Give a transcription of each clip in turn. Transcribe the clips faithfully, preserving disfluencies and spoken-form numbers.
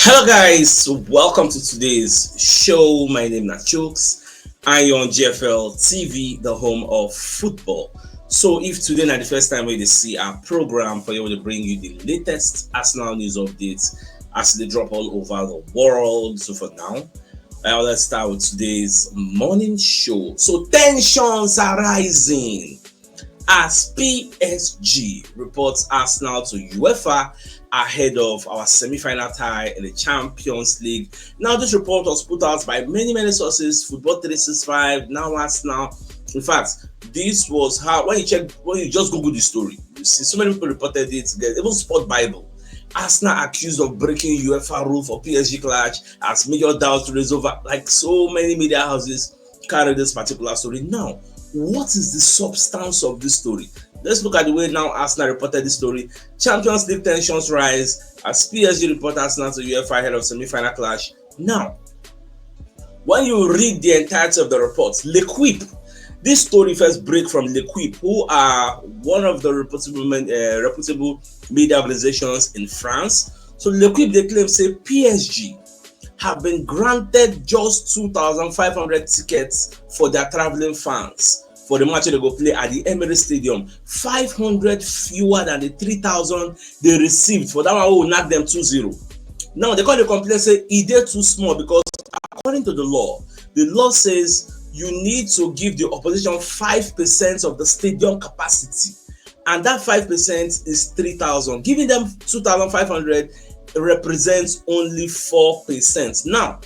Hello guys, welcome to today's show. My name is Chooks. I'm on G F L T V, the home of football. So if today na the first time wey you see our program, for you to bring you the latest Arsenal news updates as they drop all over the world. So for now, uh, let's start with today's morning show. So tensions are rising as P S G reports Arsenal to UEFA ahead of our semi-final tie in the Champions League. Now, this report was put out by many, many sources, Football three six five, now Arsenal. In fact, this was how, when you check, when you just Google the story, you see so many people reported it, even Sport Bible. Arsenal accused of breaking UEFA rule for P S G clash as major doubts raise over, like, so many media houses carry this particular story. Now, what is the substance of this story? Let's look at the way now Arsenal reported this story. Champions League tensions rise as P S G report Arsenal to UEFA ahead of semi-final clash. Now, when you read the entirety of the report, L'Equipe, this story first break from L'Equipe, who are one of the reputable, uh, reputable media organizations in France. So L'Equipe, they claim say P S G have been granted just two thousand five hundred tickets for their traveling fans for the match they go play at the Emirates Stadium. Five hundred fewer than the three thousand they received for that one. Oh, knock them two zero. Now they call the complaint say e dey too small because according to the law, the law says you need to give the opposition five percent of the stadium capacity, and that five percent is three thousand. Giving them two thousand five hundred represents only four percent. Now,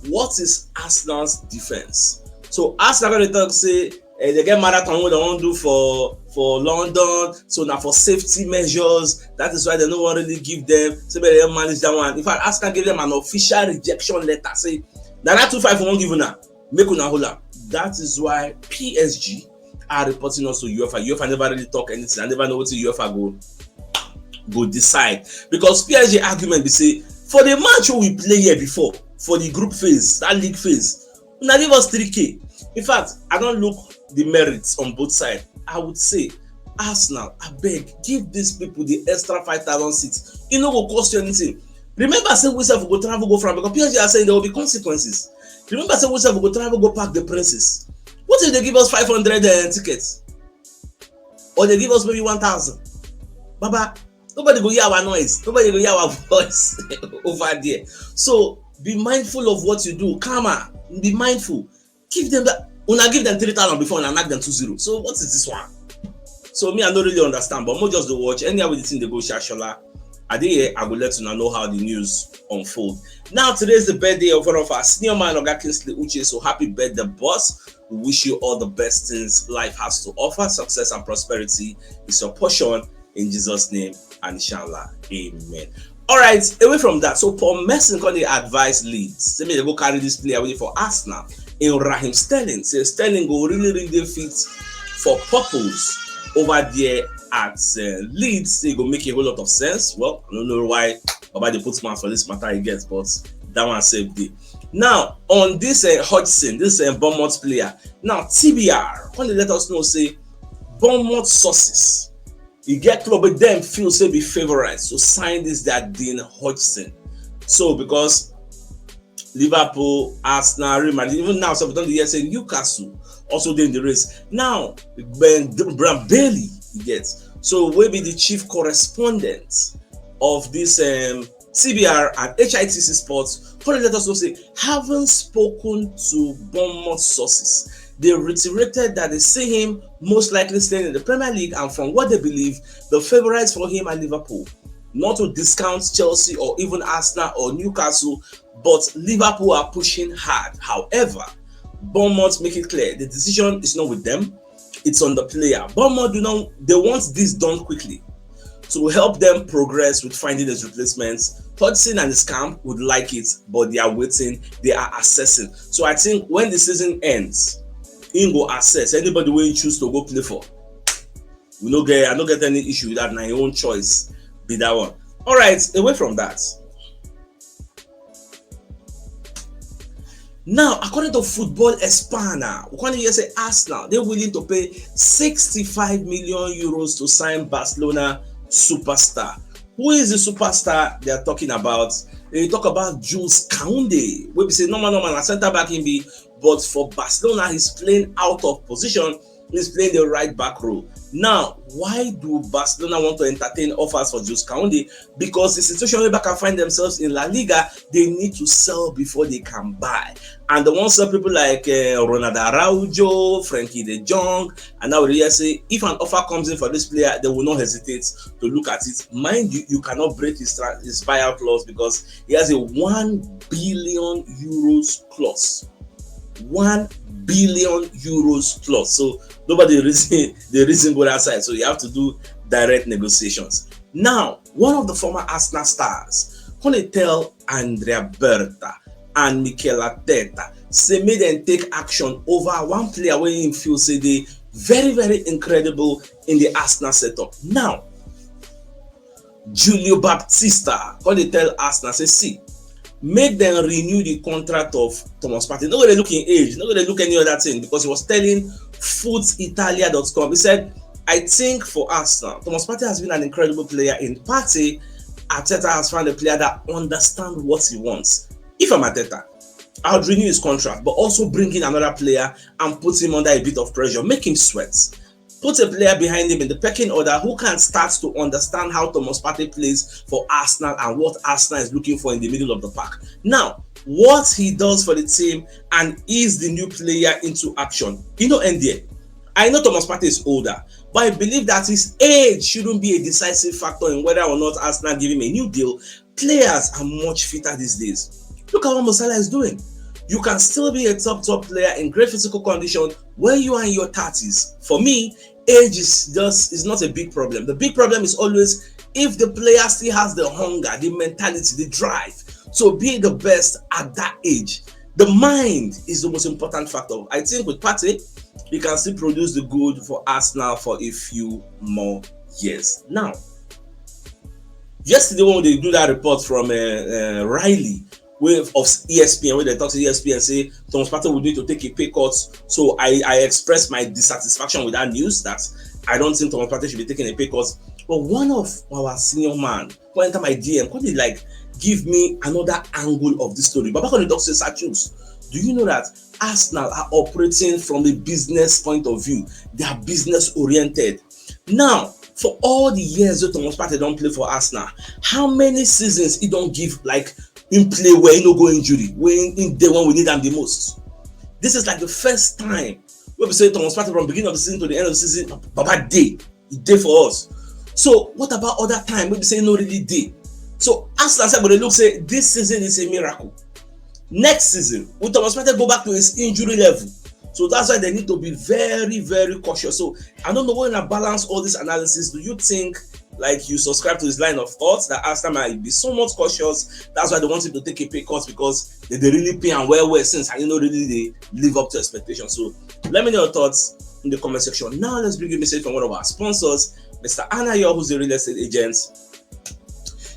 what is Arsenal's defense? So Arsenal gonna talk say, eh, they get marathon wey they wan do for for London, so na for safety measures. That is why they no wan really give them. So they manage that one. In fact, Arsenal give them an official rejection letter. Say, na that two five we wan give una, make una hold am. That is why P S G are reporting us to UEFA. UEFA never really talk anything. I never know what UEFA go go decide, because P S G argument be say for the match we play here before, for the group phase, that league phase, una give us three K. In fact, I don't look the merits on both sides. I would say, Arsenal, I beg, give these people the extra five thousand seats. It no go cost you anything. Remember say we sef go travel go from, because P S G are saying there will be consequences. Remember say we sef go travel go pack the prices. What if they give us five hundred uh, tickets? Or they give us maybe one thousand? Baba, nobody go hear our noise. Nobody go hear our voice over there. So be mindful of what you do. Karma, be mindful. Give them that. Una give them three thousand before and knock them two zero. So what is this one? So me, I don't really understand, but more just the watch. Anyhow, the thing they go shashola. I dey here, I go let una know how the news unfold. Now, today is the birthday of one of our senior man, Oga Kingsley Uche. So happy birthday, boss. We wish you all the best things life has to offer. Success and prosperity is your portion in Jesus' name, and inshallah. Amen. All right, away from that. So Paul Merson gonna advise Leeds. Say me they go carry this player away for Arsenal in Raheem Sterling. Say Sterling go really, really fit for purpose over there at uh, Leeds. Say go make a whole lot of sense. Well, I don't know why Baba they put man for this matter, I guess, but that one saved it. Now, on this uh, Hodgson, this uh, Bournemouth player, now T B R, when they let us know, say Bournemouth sources, you get club with them feel say be favorized to sign this that Dean Hodgson. So because Liverpool, Arsenal, Real Madrid, even now, so we don't hear say Newcastle also dey in the race. Now, Ben Brand Bailey, you get. So we be the chief correspondent of this um, T B R and H I T C Sports. Come let us know say, having spoken to Bournemouth sources, they reiterated that they see him most likely staying in the Premier League, and from what they believe, the favourites for him are Liverpool. Not to discount Chelsea or even Arsenal or Newcastle, but Liverpool are pushing hard. However, Bournemouth make it clear the decision is not with them, it's on the player. Bournemouth do not, they want this done quickly to help them progress with finding his replacements. Hodgson and his camp would like it, but they are waiting, they are assessing. So I think when the season ends, he go assess anybody wey he choose to go play for. We no get, I no get any issue with that. Na your own choice be that one. All right, away from that. Now, according to Football Expander, we can hear say Arsenal, they're willing to pay sixty-five million euros to sign Barcelona superstar. Who is the superstar they are talking about? They talk about Jules Kounde, wey be say normal normal na centre back him be, but for Barcelona he's playing out of position. He's playing the right back role. Now, why do Barcelona want to entertain offers for Jules Kounde? Because the situation wey Barca find themselves in La Liga, they need to sell before they can buy. And they won't sell people like uh, Ronald Araujo, Frenkie de Jong, and now we say if an offer comes in for this player, they will not hesitate to look at it. Mind you, you cannot break his, his buyout clause because he has a one billion euros clause. One billion euros clause. So nobody reason the reason go that side. So you have to do direct negotiations. Now, one of the former Arsenal stars, when they tell Andrea Berta and Mikel Arteta, say make dem take action over one player wey him feel say dey very very incredible in the Arsenal setup. Now, Julio Baptista come dey tell Arsenal say, see, make dem renew the contract of Thomas Partey. No go dey look him age, no go dey look any other thing, because he was telling foot italia dot com, he said, I think for Arsenal, Thomas Partey has been an incredible player. In Partey, Arteta has found a player that understands what he wants. If I'm Arteta, I would renew his contract, but also bring in another player and put him under a bit of pressure, make him sweat. Put a player behind him in the pecking order who can start to understand how Thomas Partey plays for Arsenal and what Arsenal is looking for in the middle of the park. Now, what he does for the team and ease the new player into action. You know, end there. I know Thomas Partey is older, but I believe that his age shouldn't be a decisive factor in whether or not Arsenal give him a new deal. Players are much fitter these days. Look at what Mo Salah is doing. You can still be a top, top player in great physical condition when you are in your thirties. For me, age is just is not a big problem. The big problem is always if the player still has the hunger, the mentality, the drive to be the best at that age. The mind is the most important factor. I think with Partey, he can still produce the good for Arsenal for a few more years. Now, yesterday when they do that report from uh, uh, Riley, wey of E S P N, wey dem talk say E S P N say Thomas Partey would need to take a pay cut. So I, I expressed my dissatisfaction with that news that I don't think Thomas Partey should be taking a pay cut. But one of our senior man come enter my D M, come dey like give me another angle of this story. Baba come dey talk say, Sir Chuks, do you know that Arsenal are operating from a business point of view? They are business oriented. Now, for all the years wey Thomas Partey don play for Arsenal, how many seasons he don give like him play well, he no go injury when him dey when we need am the most? This is like the first time wey be say Thomas Partey from beginning of the season to the end of the season, Baba dey, he dey for us. So what about other time wey be say he no really dey? So Arsenal sef go dey look say this season is a miracle. Next season, will Thomas Partey go back to his injury level? So that's why they need to be very, very cautious. So I don't know when I balance all this analysis. Do you think like you subscribe to his line of thoughts that Arsenal might be so much cautious? That's why they want him to take a pay cut because they, they really pay and well well since I know really they live up to expectations. So let me know your thoughts in the comment section. Now let's bring a message from one of our sponsors, Mister Anayo, who's a real estate agent.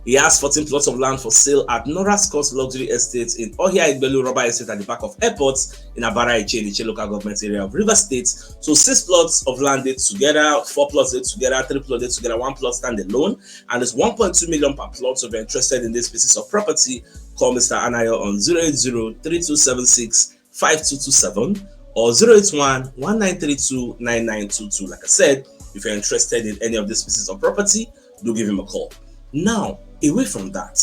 He has fourteen plots of land for sale at Nora's Coast Luxury Estate in Ohia Igbelu Rubber Estate at the back of airport in Abara Iche, Iche local government area of River State. So six plots of land dey together, four plots dey together, three plots dey together, one plot stand alone, and it's one point two million per plot. So if you're interested in these pieces of property, call Mister Anayo on zero eight zero three two seven six five two two seven or zero eight one one nine three two nine nine two two. Like I said, if you're interested in any of these pieces of property, do give him a call. Now, away from that,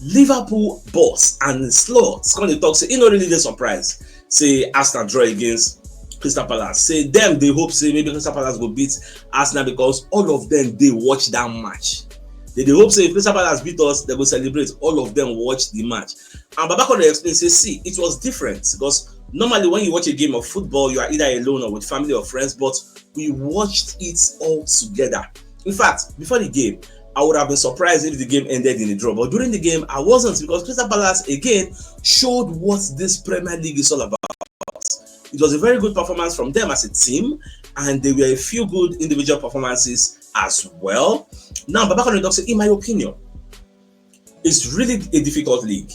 Liverpool boss Arne Slot come dey talk say he no really dey surprised say Arsenal draw against Crystal Palace. Say dem dey hope say maybe Crystal Palace go beat Arsenal because all of them dey watch that match. They dey hope say if Crystal Palace beat us, they go celebrate. All of them watch the match. And Baba come dey explain say, see, it was different because normally when you watch a game of football, you are either alone or with family or friends, but we watched it all together. In fact, before the game, I would have been surprised if the game ended in a draw. But during the game, I wasn't because Crystal Palace again showed what this Premier League is all about. It was a very good performance from them as a team, and there were a few good individual performances as well. Now, Baba come dey talk say, in my opinion, it's really a difficult league.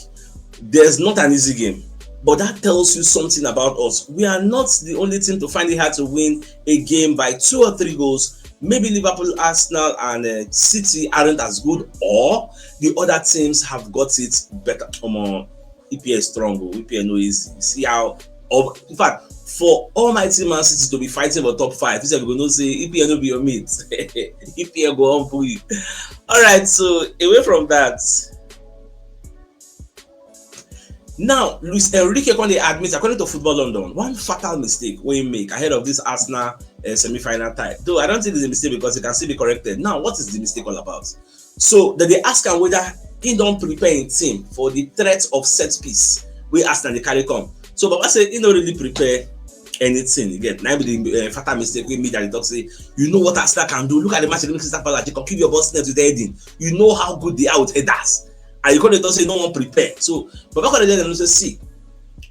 There's not an easy game, but that tells you something about us. We are not the only team to find it hard to win a game by two or three goals Maybe Liverpool, Arsenal, and uh, City aren't as good, or the other teams have got it better. Come on, E P L is strong. Oh. E P L no easy. See how, oh, in fact, for Almighty Man City to be fighting for top five, you go know say E P L no be your mate. E P L go humble you. All right, so away from that. Now, Luis Enrique come dey admit, according to Football London, one fatal mistake wey he make ahead of this Arsenal uh, semi-final tie. Though I don't think it's a mistake because it can still be corrected. Now, what is the mistake all about? So dem dey ask am whether he don prepare him team for the threat of set piece wey Arsenal dey carry come. So Baba say he no really prepare anything again. Na be the uh, fatal mistake wey me that talk say, you know what Arsenal can do. Look at the match against Crystal Palace. They can kill your boss net with heading. You know how good they are with headers. And you come dey talk say you no wan prepare. So Baba come dey tell dem say, see,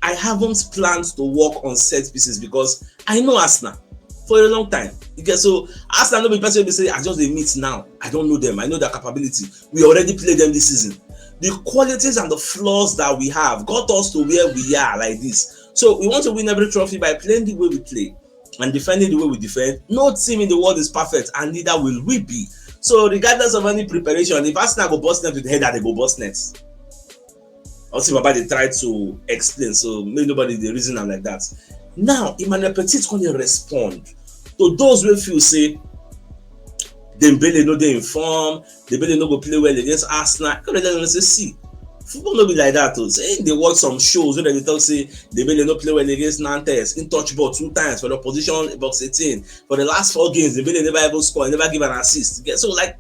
I haven't planned to work on set pieces because I know Arsenal for a long time. You get, so Arsenal no be person wey be say I just dey meet now. I don't know them. I know their capability. We already played them this season. The qualities and the flaws that we have got us to where we are like this. So we want to win every trophy by playing the way we play and defending the way we defend. No team in the world is perfect, and neither will we be. So regardless of any preparation, if Arsenal go burst net with header, they go burst net. Also, Baba dey try to explain, so make nobody dey reason am like that. Now, Emmanuel Petit come dey respond to those wey feel say Dembele no dey in form, Dembele no go play well against Arsenal. Come dey tell dem say, see, football no be like that o. Say they watch some shows wey dem dey talk say Dembele no play well against Nantes, he touch ball two times for the opposition box eighteen. For the last four games, Dembele never even score, he never give an assist. So like,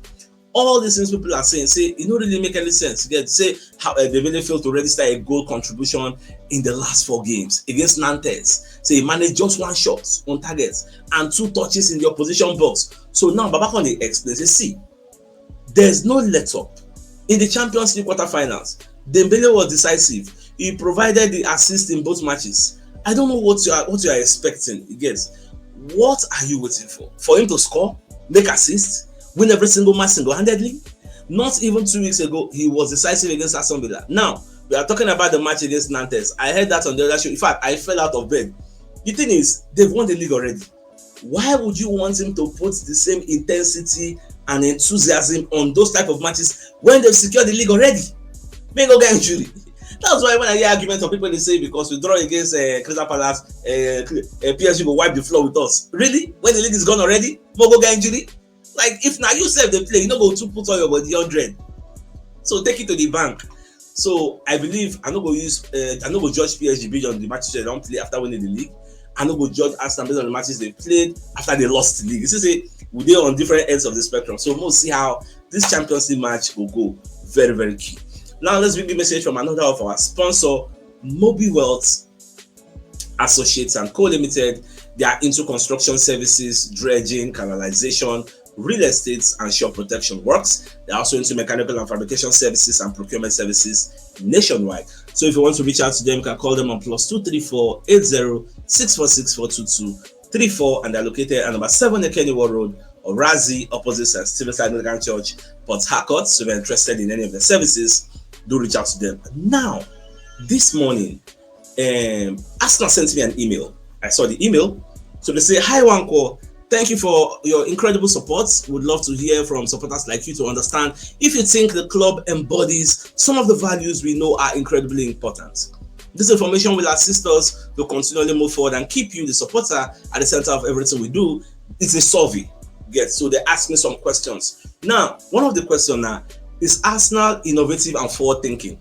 all these things people are saying, say e no really make any sense. You get, say how uh, Dembele failed to register a goal contribution in the last four games against Nantes. Say he managed just one shot on target and two touches in the opposition box. So now Baba come dey explain say, see, there's no let up in the Champions League quarterfinals. Dembele was decisive. He provided the assist in both matches. I don't know what you are what you are expecting. You get, what are you waiting for? For him to score, make assist, win every single match single-handedly? Not even two weeks ago, he was decisive against Aston Villa. Now, we are talking about the match against Nantes. I heard that on the other show. In fact, I fell out of bed. The thing is, they've won the league already. Why would you want him to put the same intensity and enthusiasm on those type of matches when they've secured the league already? May go get injury. That's why when I hear arguments of people, they say because we draw against uh, Crystal Palace, uh, uh, P S G go wipe the floor with us. Really? When the league is gone already, more go get injury? Like, if now you sef dey play, you no go too put all your body hundred. So take it to the bank. So I believe I no go use, uh, I no go judge P S G based on the matches they don't play after winning the league. I no go judge Arsenal based on the matches they played after they lost the league. You see, say we dey on different ends of the spectrum. So we'll see how this Champions League match will go. Very, very key. Now let's bring the message from another of our sponsor, Mobi Wealth Associates and Co Limited. They are into construction services, dredging, canalization, real estate, and shore protection works. They're also into mechanical and fabrication services and procurement services nationwide. So if you want to reach out to them, you can call them on plus two three four eight zero six four six four two two three four, and they're located at number seven Ekeniwo Road, Orazi, opposite Saint Stephen's Anglican Church, Port Harcourt. So if you're interested in any of the services, do reach out to them. Now, this morning, um, Arsenal sent me an email. I saw the email. So they say, hi, Wanko. Thank you for your incredible support. Would love to hear from supporters like you to understand if you think the club embodies some of the values we know are incredibly important. This information will assist us to continually move forward and keep you, the supporter, at the center of everything we do. It's a survey. Yes, so they asked me some questions. Now, one of the questions now, is Arsenal innovative and forward thinking?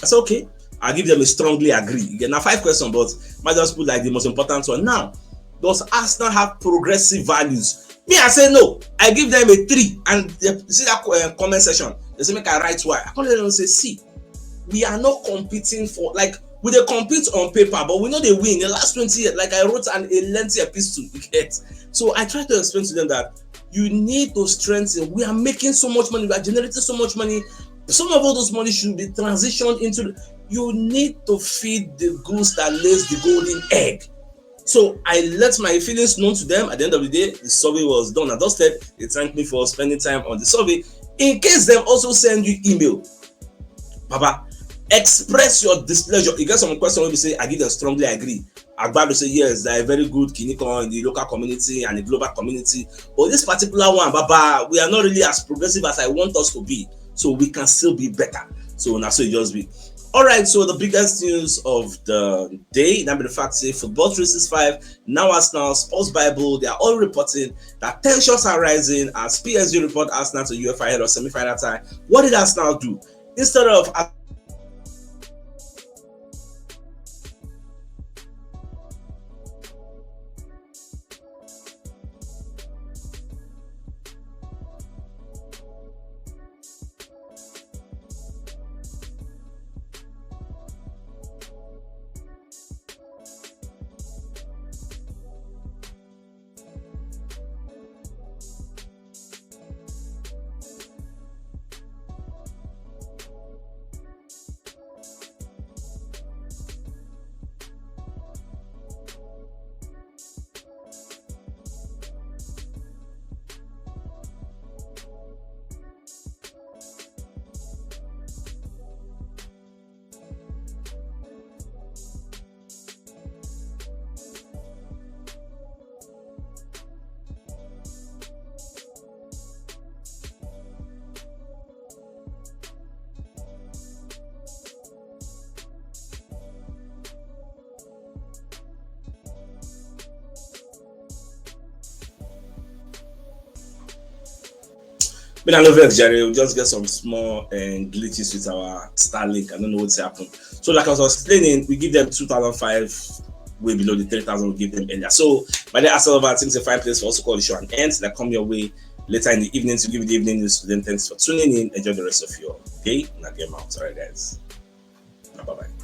I said, okay, I'll give them a strongly agree. Again, now five questions, but might just put like the most important one. Now, does Arsenal have progressive values? Me, I say no. I give them a three. And they, see that uh, comment section. They say, make I write why. I come let them say, see, we are not competing for, like, we dey compete on paper, but we no dey win. The last twenty years, like I wrote an, a lengthy epistle, you get? So I try to explain to them that you need to strengthen. We are making so much money. We are generating so much money. Some of all those money should be transitioned into. You need to feed the goose that lays the golden egg. So I let my feelings known to them. At the end of the day, the survey was done and dusted. They thanked me for spending time on the survey. In case them also send you email, Baba, express your displeasure. You get some question wey be say, I give them strongly agree. Agbado say yes, they are very good kini kan in the local community and the global community. But this particular one, Baba, we are not really as progressive as I want us to be. So we can still be better. So now so it just be. All right, so the biggest news of the day, that be the fact say Football three six five, now Arsenal, Sports Bible, they are all reporting that tensions are rising as P S G report Arsenal to U F A ahead of semi-final tie. What did Arsenal do? Instead of But I know vex, Jerry. We just get some small and glitches with our Starlink. I don't know what's happened. So, like I was explaining, we give them two thousand five, way below the three thousand we give them earlier. So, by the Arsenal, I think it's a fine place for us to call the show and end. That come your way later in the evening to give you the evening news to them. Thanks for tuning in. Enjoy the rest of your day. And I get out. All right, guys. Bye bye.